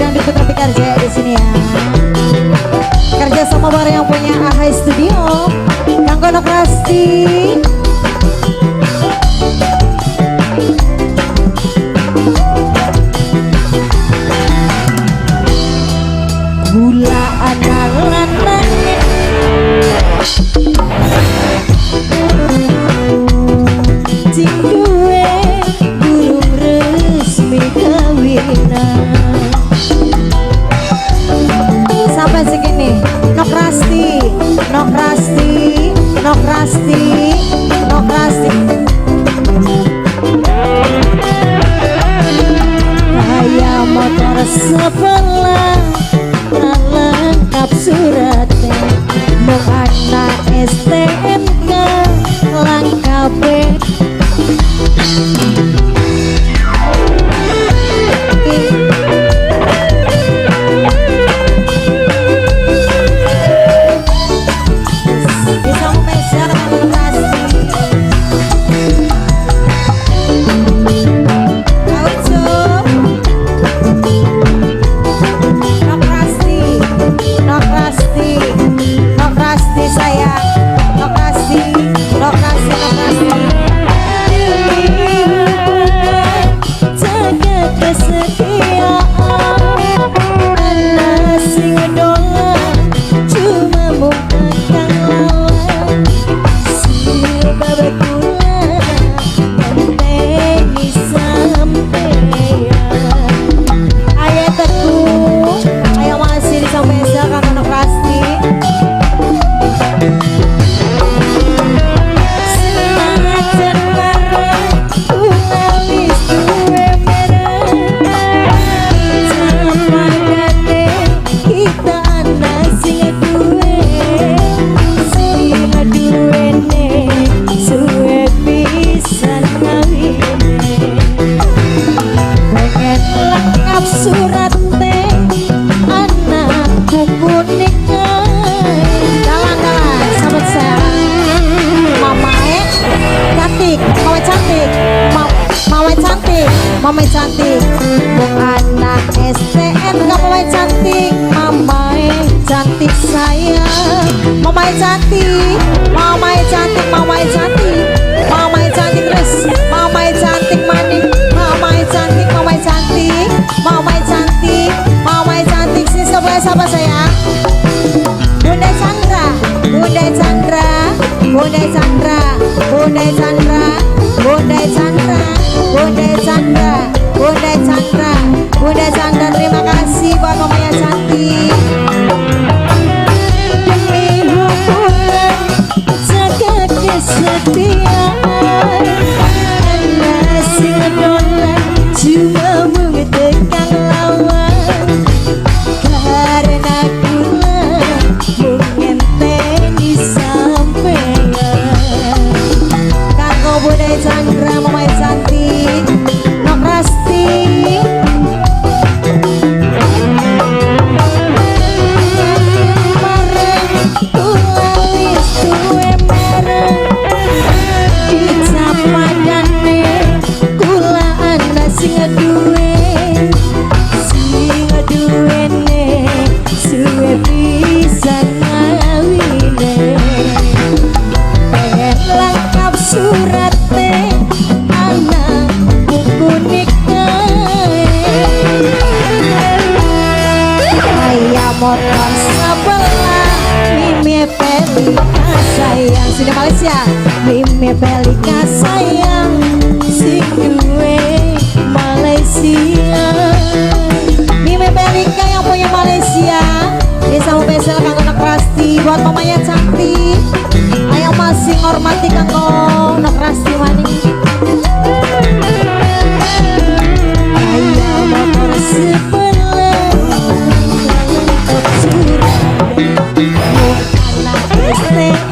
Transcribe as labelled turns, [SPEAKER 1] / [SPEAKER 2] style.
[SPEAKER 1] Dangdut Putra Pikar Jaya di sini ya. Kerja sama bareng yang punya Ahai Studio, Kang Gonok Rasti. Gula analan sing duwe durung resmi kawinan. Sampai segini Nok Rasti, Nok Rasti, Nok Rasti, Nok Rasti. Kayak motor sebelah lengkap suratnya, mau anak STNK lengkap. Mama cantik, mung anak STN mama cantik, mama cantik sayang, mama cantik, mama cantik, mama cantik, mama cantik terus, mama cantik maning, mama cantik, mama cantik, mama cantik, mama cantik. Sini sebelah siapa sayang? Bunda Chandra, Bunda Chandra, Bunda Chandra, Bunda Chandra, Bunda Chandra, Bunda Chandra, Bunda Chandra, Bunda Chandra. Terima kasih buat mamanya cantik. Demi hubungan jaga kesetiaan, nasi ngedolan cuma mengetekan lawan, karena kula mengenteni sampean. Kanggo Bunda Chandra, mamanya cantik, Nok Rasti. Motor sebelah Mimi Pelika sayang, sudah Malaysia. Mimi Pelika sayang, sing duwe Malaysia. Mimi Pelika yang punya Malaysia. Desa Besel Kanggo Nok Rasti buat mamanya cantik. Ayo masih ngormati Kanggo Nok Rasti maning. Ayo motor sebelah STNK